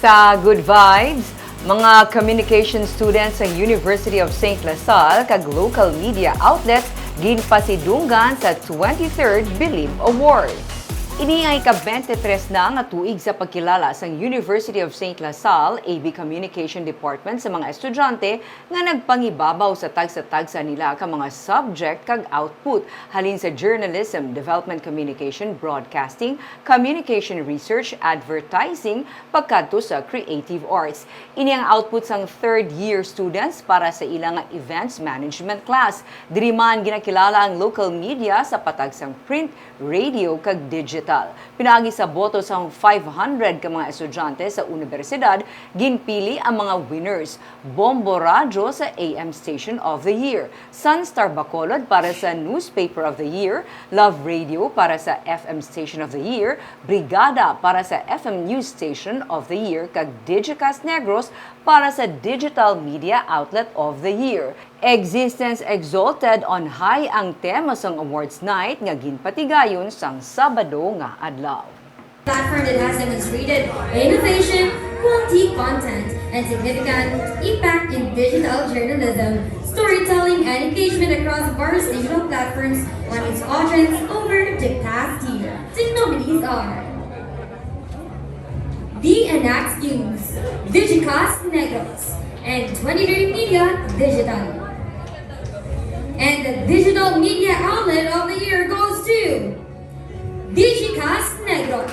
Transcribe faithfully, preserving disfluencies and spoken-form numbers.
Sa Good Vibes, mga communication students sa University of Saint La Salle kag local media outlets ginpasidunggan sa twenty-third Bilib Awards. Ini ang ika-twenty-three na nga tuig sa pagkilala sang University of Saint La Salle A B Communication Department sa mga estudyante nga nagpangibabaw sa tagsa-tagsa nila ka mga subject kag output, halin sa journalism, development communication, broadcasting, communication research, advertising, pagkadto sa creative arts. Ini ang output sang third year students para sa ila nga events management class. Diri man ginakilala ang local media sa patag sang print, radio, kag digital. Pinaagi sa boto sang five hundred ka mga estudyante sa unibersidad, ginpili ang mga winners: Bombo Radyo sa A M Station of the Year, Sunstar Bacolod para sa Newspaper of the Year, Love Radio para sa F M Station of the Year, Brigada para sa F M News Station of the Year, kag Digicast Negros para sa Digital Media Outlet of the Year. Existence Exalted on High ang tema sang awards night nga ginpatigayon sang Sabado nga adlaw. Platform that has demonstrated innovation, quality content, and significant impact in digital journalism, storytelling, and engagement across various digital platforms on its audience over the past year. The nominees are DNX News, Digicast Negros, and twenty-three Media Digital. And the Digital Media Outlet of the Year goes to Digicast Negros.